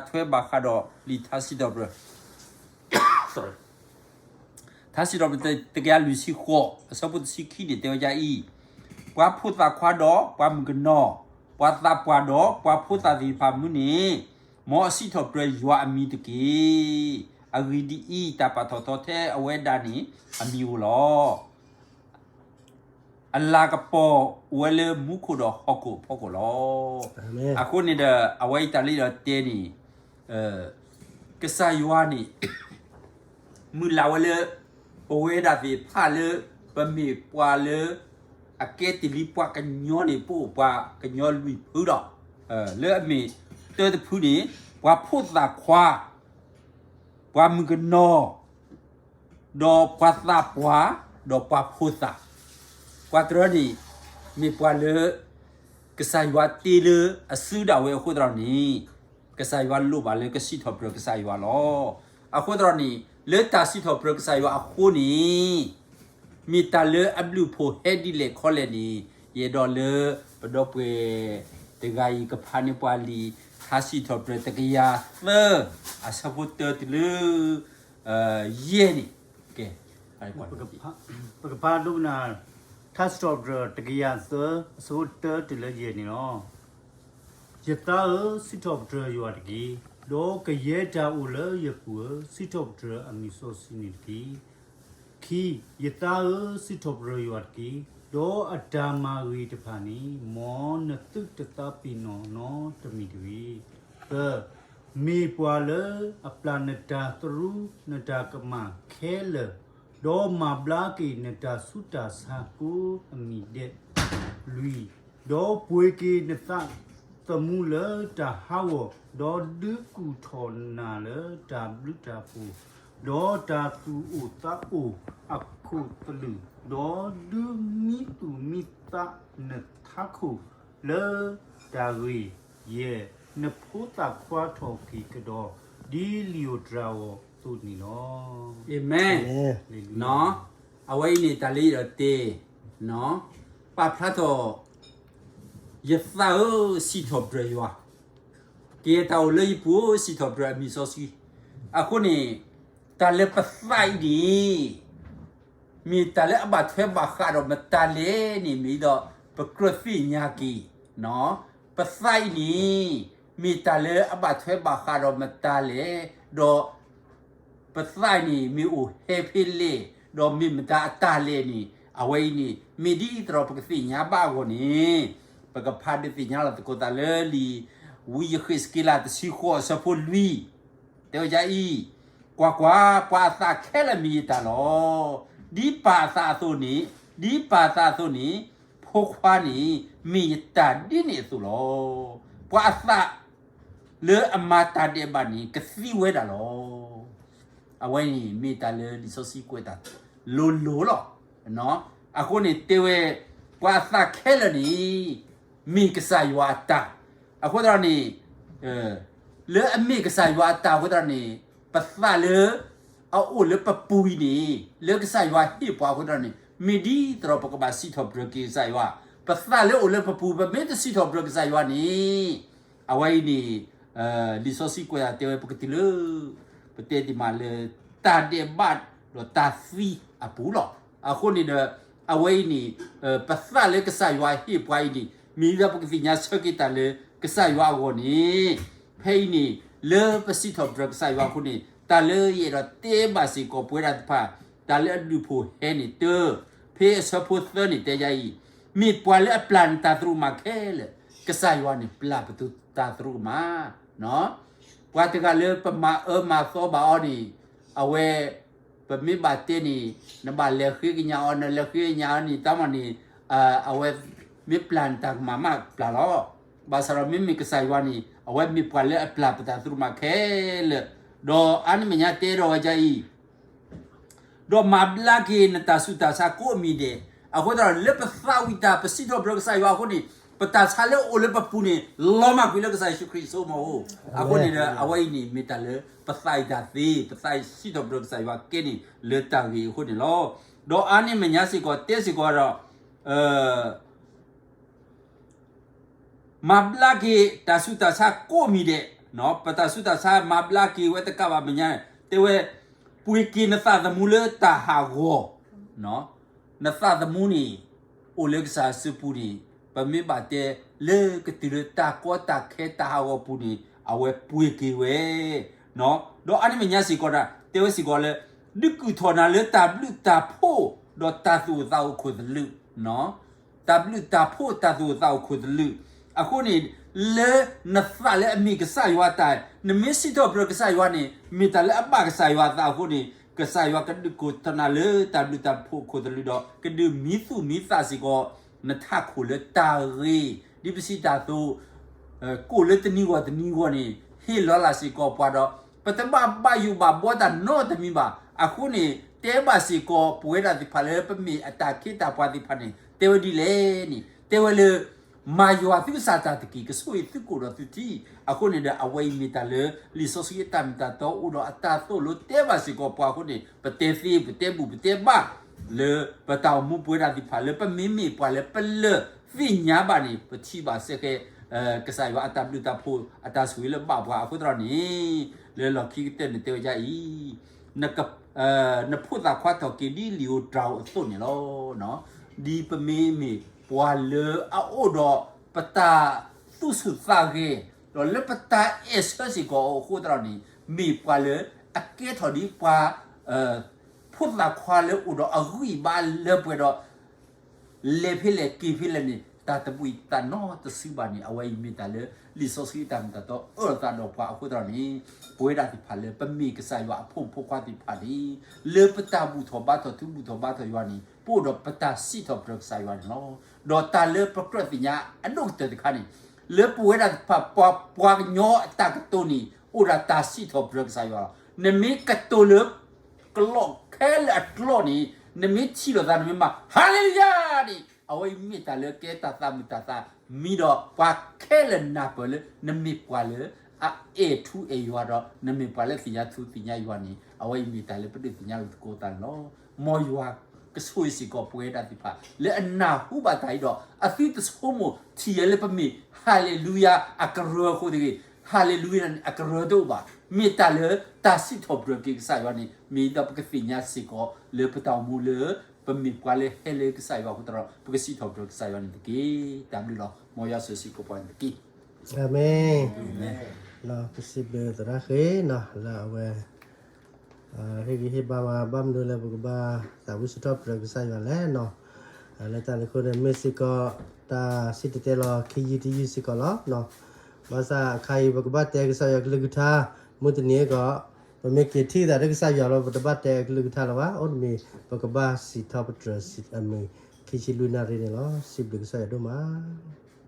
ထွဲဘၣ်ဃးဒီးလံာ်ထါစံးထီၣ်ပတြၢၤ ထါစံးထီၣ်ပတြၢၤတကယၤလွံၢ်ဆံဃိး အဆၢဖိတဆံခံန့ၣ် တဲဝဲဒ်အံၤ, ပှၤဖိသၣ်ခွါဒီးပှၤမုၣ်ကနီၤ, ပှၤသးပှၢ်ဒီးပှၤဖိသၣ်သ့ၣ်တဖၣ်မုၢ်န့ၣ်, မ်အစံးထီၣ်ပတြၢၤယွၤအမံၤတက့ၢ်. အဂ့ၢ်ဒ်အံၤ, တၢ်ပာ်ထီၣ်ထီထဲအဝဲဒၣ်န့ၣ် အမံၤဧိၤလီၤ. အလၤကပီၤအိၣ်ဝဲလၢမူခိၣ်ဒီးဟီၣ်ခိၣ်အဖီခိၣ်လီၤ. အဃိန့ၣ်ဒီး အဝဲအံၤတၢ်လၢယအဲၣ်ဒိးတဲန့ၣ်, ကစၢ်ယွၤန့ၣ် မုၢ်လၢ်ဝဲလၢ ပဝဲဒၣ်သ့ၣ်တဖၣ်လၢ ပမ့ၢ်ပှၤလၢ အကဲတ့ၢ်လံပှၤကညီန့ၣ် ပအိၣ်ပှၤကညီလွံၢ်ဖုဒီး လၢအမ့ၢ်တၢတဖုန့ၣ် ပှၤဖိသၣ်ခွါ, ပှၤမုၣ်ကနီၤ, ဒီးပှၤသးပှၢ်, ဒီးပှၤဖိသၣ်, ပှၤတရၢန့ၣ် မ့ၢ်ပှၤလၢ ကစၢ်ယွၤတ့လၢအစုဒၣ်ဝဲအဃိသတးန့ၣ်, ကစၢ်ယွၤလိၣ်ဘၣ်လၢကစံးထီၣ်ပတြၢၤကစၢ်ယွၤလီၤ. အဃိသတးန့ၣ် လၢတၢ်စံးထီၣ်ပတြၢၤကစၢ်ယွၤအဃိန့ၣ် မ့ၢ်တၢ်လၢအဘျုးအဖှိၣ်ဟဲဒ်လဲၣ်ခီလဲၣ်န့ၣ်, ယအဲၣ်ဒိးလၢ ပဒီပုၢ်ဝဲၢ်တဂၤအံၤကဖးန့ၢ်ပှၤလံာ်ထါစံးထီၣ်ပတြၢၤတကယၤသၢ အဆၢဖိတၢတုၤလၢ ယဲၢ်န့ၣ်, ကဲ ပကဖးဒိကနၣ် ထါစံးထီၣ်ပတြၢၤတကယၤသၢ အဆၢဖိတၢတုၤလၢယဲၢ်န့ၣ်လီၤ. ယသးဧၢ, စံးထီၣ်ပတြၢၤယွၤတက့ၢ်. ဒီးကယဲၢ်တၢ်အိၣ်လၢယပူၤဧၢ, စံးထီၣ်ပတြၢၤအမံၤစီဆှံန့ၣ်တက့ၢ်. ခံ, ယသးဧၢ, စံးထီၣ်ပတြၢၤယွၤတက့ၢ်. ဒီးအတၢ်မၤဂ့ၤတဖၣ်န့ၣ် မ်နသုတသးပ့ၤနီၣ်နီတမံၤတဂ့ၤ. သၢ, မ့ၢ်ပှၤလၢအပျၢ်နတၢ်သရူးနတၢ်ကမၣ်ခဲလၢာ်, ဒီးမၤဘျါက့ၤနတၢ်ဆူးတၢ်ဆါကိးအမံၤဒဲး. လွံၢ်, ဒီးပှ့ၤက့ၤနသးသမူလၢတၢ်ဟးဂီၤ, ဒီးဒုးကူၣ်ထီၣ်နၤလၢတၢ်ဘျုးတၢ်ဖှိၣ်, ဒီးတၢ်သူၣ်အိၣ်သးအိၣ်အခိၣ်သလုး, ဒီးဒုးမံသူၣ်မံသးနထးခိၣ်လၢတၢ်ဂ့ၤ, ယဲၢ်, နဖိသၣ်ခွါထီၣ်က့ၤကဒီး ဒ်လံာ်ဧိၤတြၤအဂီၢ်အသိးန့ၣ်လီၤ. အၤမ့ၣ်. အဝဲအံၤန့ၣ်တၢ်လၢယအဲၣ်ဒိးတဲ, ပာ်ဖျါထီၣ် ယသးဧၢ, စံးထီၣ်ပတြၢၤယွၤ, ကယဲၢ်တၢ်အိၣ်လၢယပူၤဧၢ, စံးထီၣ်ပတြၢၤအမံၤစီဆှံ. အဃိန့ၣ် တၢ်လၢပသးအံၤန့ၣ် မ့ၢ်တၢ်လၢအဘၣ်ထွဲဘၣ်ဃးဒီးမတၤလဲၣ်န့ၣ် မ့ၢ်ဒီးပကြၢးသ့ၣ်ညါက့ၤ, ပသးအံၤန့ၣ် မ့ၢ်တၢ်လၢအဘၣ်ထွဲဘၣ်ဃးဒီးမတၤလဲၣ်, ဒီး ပသးအံၤန့ၣ် မ့ၢ်အိၣ်ဟဲဖဲလဲၣ်, ဒီးမ့ၢ်မတၤအတၢ်လဲၣ်န့ၣ် အဝဲအံၤန့ၣ် မ့ၢ်ဒ်သိးဒီးပကသ့ၣ်ညါဘၣ်အဂီၢ်န့ၣ် ပကဖးဒုးသ့ၣ်ညါလီၤသကိးသးလၢလံာ် ဝံယဃ့းစက့လးတဆံဃိးအဆၢဖိလွံၢ်, တဲဝဲဒ်အံၤ, ကွၢ်ကွၢ်, ပှၤအသးခဲလၢာ်မ့ၢ်ယတၢ်လီၤ. ဒ်ပၢ်အသးအသိးန့ၣ်, ဒ်ပၢ်အသးအသိးန့ၣ် ဖိခွါန့ၣ် မ့ၢ်ယတၢ်ဒ်န့ၣ်အသိးလီၤ. ပှၤအသး လၢအမၤတၢ်ဒဲးဘးန့ၣ် ကသံဝဲဒၣ်လီၤ. အဝဲန့ၣ်မ့ၢ်တၢ်လၢလံာ်စီဆှံကွဲးတၢ်လိၤလိၤလီၤ. အဃိန့ၣ်တဲဝဲ ပှၤအသးခဲလၢာ်န့ၣ် မ့ၢ်ကစၢ်ယွၤအတၢ်, အဃိသတးန့ၣ် လၢအမ့ၢ်ကစၢ်ယွၤအတၢ်အဃိသတးန့ၣ် ပသးလၢ အအိၣ်လၢပပူၤအံၤန့ၣ် လၢကစၢ်ယွၤဟ့ၣ်ပှၤအဃိသတးန့ၣ် မ့ၢ်ဒ်သိးဒီးပကဘၣ်စံးထီၣ်ပတြၢၤက့ၤကစၢ်ယွၤ, ပသးလၢအိၣ်လၢပပူၤ ပမ့ၢ်တစံးထီၣ်ပတြၢၤကစၢ်ယွၤန့ၣ် အဝဲအံၤန့ၣ် လံာ်စီဆှံကွဲးတၢ်တဲဝဲပကတုၤလၢ ပတဲဒံးမးလၢ တၢ်ဒဲးဘးဒီးတၢ်သံအပူၤလီၤ. အဃိန့ၣ်ဒီး အဝဲအံၤန့ၣ် ပသးလၢကစၢ်ယွၤဟ့ၣ်ပှၤအံၤန့ၣ် မ့ၢ်ဒ်သိးပကသ့ၣ်ညါဆၢက့ၤတၢ်လၢကစၢ်ယွၤအဂီၢ်န့ၣ် ဖဲအံၤန့ၣ် လၢပစံးထီၣ်ပတြၢၤကစၢ်ယွၤအဃိန့ၣ် တၢ်လၢယအဲၣ်ဒိးတဲဘၣ်စ့ၢ်ကီးပဝဲဒၣ်တဖၣ် တၢ်လၢအဘျုးအဖှိၣ်ဟဲန့ၣ်တၢ် ဖဲအဆၢဖိသၢန့ၣ်တဲဒ်အံၤ, မ့ၢ်ပှၤလၢအပျၢ်နတၢ်သရူးကမၣ်ခဲလၢာ်, ကစၢ်ယွၤန့ၣ် ပျၢ်ပတၢ်သရူးကမၣ် ပှၤတဂၤလၢပမၤအၢမၤသီဘၣ်အီၤန့ၣ် အဝဲ ပမ့ၢ်ဘၣ်တဲန့ၣ် နဘၣ်လဲၤဃ့ကညးအီၤ နလဲၤဃ့ကညးအီၤန့ၣ် တၢ်မၤန့ၣ် အဝဲ မ့ၢ်ပျၢ်နတၢ်ကမၣ်မးပျၢ်လီၤ. ဘၣ်ဆၣ်ဒီးမ့မ့ၢ်ကစၢ်ယွၤန့ၣ် အဝဲမ့ၢ်ပှၤလၢအပျၢ်ပတၢ်သရူးကမၣ်ခဲလၢာ်, ဒီးအါန့ၢ်မဲာ်ညါတဲဒီးဝဲဒ်အံၤ ဒီးမၤဘျါက့ၤနတၢ်ဆူးတၢ်ဆါကိးမံၤဒဲး, အဃိသတးဒီး လၢပသးဝံၣ်တၢ် ပစံးထီၣ်ပတြၢၤကစၢ်ယွၤအဃိန့ၣ် ပတၢ်ဆါလၢအအိၣ်လၢပပူၤန့ၣ် လီၤမၢ်ကွံာ်လၢကစၢ်ယ့ၣ်ၡူးခရံာ်အစိကမီၤအအိၣ်, အဃိန့ၣ်ဒီး အဝဲအံၤန့ၣ် မ့ၢ်တၢ်လၢပသးအံၤတၢ်သ့, ပသးအံၤစံးထီၣ်ပတြၢၤကစၢ်ယွၤကဲန့ၣ်လၢတၢ်ဂ့ၢ်အဃိန့ၣ်လီၤ. ဒီးအါန့ၢ်မဲာ်ညါစ့ၢ်ကီး တဲစ့ၢ်ကီးဒီး မၤဘျါက့ၤတၢ်ဆူးတၢ်ဆါကိးမံၤဒဲး, ပတၢ်ဆူးတၢ်ဆါမၤဘျါက့ၤဝဲတကးဘၣ်မဲာ်ညါ, တဲဝဲ, ပှ့ၤက့ၤနသးသမူလၢတၢ်ဟးဂီၤ, နသးသမူန့ၣ် အိၣ်လၢကစၢ်စုပူၤန့ၣ်, ပမ့ၢ်ဘၣ်တဲလၢကတုၤလၢတၢ်ကီတၢ်ခဲတၢ်ဟးဂီၤပူၤန့ၣ် အဝဲပှ့ၤက့ၤဝဲ, ဒီးအါန့ၢ်မဲာ်ညါစ့ၢ်ကီးဒၣ် တဲဝဲစ့ၢ်ကီးလၢ ဒုးကုာ်ထီၣ်နၤလၢတၢ်ဘျုးတၢ်ဖှိၣ် ဒီးတၢ်သူၣ်အိၣ်သးအိၣ်ခိၣ်သလုး တၢ်ဘျုးတၢ်ဖှိၣ်တၢ်သူၣ်အိၣ်သးအိၣ်ခိၣ်သလုး, အဃိန့ၣ်, လၢနသးလၢအမ့ၢ်ကစၢ်ယွၤတၢ်, နမ့ၢ်စံးထီၣ်ပတြၢၤကစၢ်ယွၤန့ၣ် မ့ၢ်တၢ်လၢအဘၣ်ကစၢ်ယွၤအသးအဃိန့ၣ်, ကစၢ်ယွၤကဒုးကုာ်ထီၣ်နၤလၢတၢ်ဘျုးတၢ်ဖှိၣ်ခိၣ်သလုးဒီး ကဒုးမံသူၣ်မံသးစ့ၢ်ကီး, နထးခိၣ်လၢတၢ်ဂ့ၤ, ဒ်ပစံးတၢ်အသိး ကိၣ်လၢတနံၤဂီၢ်တနံၤဂီၢ်န့ၣ် ဟ့ၣ်လီၤလၢ်စ့ၢ်ကီးပှၤဒီး ပတဘၣ်ဘၣ်ယိၣ်ဘၣ်ဘှီတၢ်နီတမံၤဘၣ်. အဃိန့ၣ် တဲဘၣ်စ့ၢ်ကီး ပဝဲဒၣ်သ့ၣ်တဖၣ်လၢပမ့ၢ်အတၢ်ခ့တၢ်ပှၤသ့ၣ်တဖၣ်န့ၣ် တဲဝဲဒ်လဲၣ်န့ၣ် တဲဝဲလၢ မၤယွၤသုကစၢ်တၢ်တက့ၢ်, ကဆိၣ်ဂ့ၤသုကိၣ်ဒီးသုထံ, အဃိန့ၣ်ဒီး အဝဲအံၤမ့ၢ်တၢ်လၢ လံာ်စီဆှံအတၢ်မ့ၢ်တၢ်တီအိၣ်ဒီးအတၢ်သိၣ်လိတဲဘၣ်စ့ၢ်ကီးပှၤအဃိန့ၣ် ပတဲသ့ ပတဲဘူၣ် ပတဲဘၣ် လၢပတၢ်အိၣ်မူပဝဲဒၣ်သ့ၣ်တဖၣ်လၢ ပမ့မ့ၢ်ပှၤလၢပလၢၢ်သ့ၣ်ညါဘၣ်န့ၣ် ပထံၣ်ဘၣ်စ့ၢ်ကီး ကစၢ်ယွၤအတၢ်ဘျုးတၢ်ဖှိၣ်အတၢ်ဆိၣ်ဂ့ၤလၢဘၣ်ပှၤအဃိသတးန့ၣ်, လၢလီၢ်ခံကတၢၢ်န့ၣ်တဲဝဲဒ်အံၤ, နဖိသၣ်ခွါထီၣ်က့ၤဒ်လံာ်ဧိၤတၢ်ဧိၤအသိးန့ၣ်လီၤ. ဒ်ပမ့မ့ၢ်ပှၤလၢအအိၣ်ဒီးပတၢ်သူၣ်ဆူၣ်သးဂဲၤ, ဒီးလၢပတၢ်အဲၣ်ဆၢစ့ၢ်ကီးအဃိသတးန့ၣ် မ့ၢ်ပှၤလၢအကဲထီၣ်ဒ်ပှၤ ဖိသၣ်ခွါလၢအိၣ်ဒီးအဂံၢ်အဘါလၢပှဲၤဒီး လဲၤဖဲလဲၣ်က့ၤဖဲလဲၣ်န့ၣ် တၢ်တဘှံးတၢ်နီတစုဘၣ်န့ၣ် အဝဲအံၤမ့ၢ်တၢ်လၢ လံာ်စီဆှံအတၢ်မ့ၢ်တၢ်တီအၢၣ်သးဒီးပှၤအဃိသတးန့ၣ်, ပဝဲဒၣ်သ့ၣ်တဖၣ်လၢပမ့ၢ်ကစၢ်ယွၤအဖိမုၣ်ဖိခွါသ့ၣ်တဖၣ်န့ၣ်, လၢပတၢ်ဘူၣ်ထီၣ်ဘါထီၣ် ထုးဘူၣ်ထီၣ်ဘါထီၣ်ယွၤန့ၣ် ပအိၣ်ဒီးပတၢ်စံးထီၣ်ပတြၢၤကစၢ်ယွၤန့ၣ်လီၤ. ဒီးတၢ်လၢပကြၢးသ့ၣ်ညါအဒိၣ်ကတၢၢ်တခါန့ၣ်, လၢပဝဲဒၣ်သ့ၣ်တဖၣ် ပှၤကညီအတၢ်ကတိၤန့ၣ် အိၣ်ဒၣ်တၢ်စံးထီၣ်ပတြၢၤကစၢ်ယွၤလီၤ. နမ့ၢ်ကတိၤလၢ ကျိာ်ခဲလၢာ်အကျိာ်န့ၣ် နမ့ၢ်ထံၣ်လိာ်သး နမ့ၢ်မၤ Hallelujah န့ၣ် အဝဲအံၤမ့ၢ်တၢ်လၢကဲတၢ်သးမုာ်တၢ်သးမံဒီး ပှၤခဲလၢာ်နၢ်ပၢၢ်လၢ နမ့ၢ်ပှၤလၢအအဲၣ်ထူအဲၣ်ယွၤဒီး နမ့ၢ်ပှၤလၢသ့ၣ်ညါထူသ့ၣ်ညါယွၤန့ၣ် အဝဲအံၤမ့ၢ်တၢ်လၢပဒုးသ့ၣ်ညါလိာ်သကိးသးန့ၣ်လီၤ. မ်ယွၤကဆိၣ်ဂ့ၤစ့ၢ်ကီးပဝဲဒၣ်သ့ၣ်တဖၣ် လၢအနၢ်ဟူဘၣ်တၢ်အံၤဒီး အသုတဆိကမိၣ်ထံၣ်ယဲလၢပမ့ၢ် Hallelujah အကရၢအဃိတဂ့ၤ, Hallelujah န့ၣ် အကရၢတအိၣ်ဘၣ်. မ့ၢ်တၢ်လၢတၢ်စံးထီၣ်ပတြၢၤက့ၤကစၢ်ယွၤန့ၣ် မ့ၢ်ဒီးပကသ့ၣ်ညါစ့ၢ်ကီးလၢပတၢ်အိၣ်မူလၢ ပမ့ၢ်ပှၤလၢဟဲလၢကစၢ်ယွၤအဃိသတးဒီး ပကစံးထီၣ်ပတြၢၤကစၢ်ယွၤန့ၣ်တက့ၢ်. တၢ်ဘျုးလီၤ. မ်ယွၤဆိၣ်ဂ့ၤစ့ၢ်ကီးပှၤန့ၣ်တက့ၢ်. အၤမ့ၣ်. ပစံးဘျုးသရၣ်ဃ့နီၤ လၢအဝဲ ဟ့ၣ်ဂံၢ်ဟ့ၣ်ဘါဝဲ ဘၣ်မနုၤလၢပကဘၣ်သးဝံၣ်စံးထီၣ်ပတြၢၤကစၢ်ယွၤလဲၣ်နီၤ. လၢတၢ်န့ၣ်အဃိန့ၣ် မ့ၢ်စ့ၢ်ကီး တၢ်စံၣ်တဲၤတဲလီၤခံယုၢ်တယုၢ်စ့ၢ်ကီးလီၤ. ဘၣ်ဆၣ်အခါအံၤ ပကဘၣ်တဲကစၢ်ယွၤကလုၢ်ကထါ မုၢ်တနံၤအဂီၢ်, ပမ့ၢ်က့ၤထံၣ်သးဒီးကစၢ်ယွၤလီၤ ပတဘၣ်တဲကလုၢ်ကထါလၢၤဘၣ်. အိၣ်တမံၤ ပကဘၣ်စံးထီၣ်ပတြၢၤအမုၢ်ခံဆံလွံၢ်နၣ်ရံၣ်န့ၣ်လီၤ. စံးဘျုးကစၢ်ယွၤဒိၣ်မး.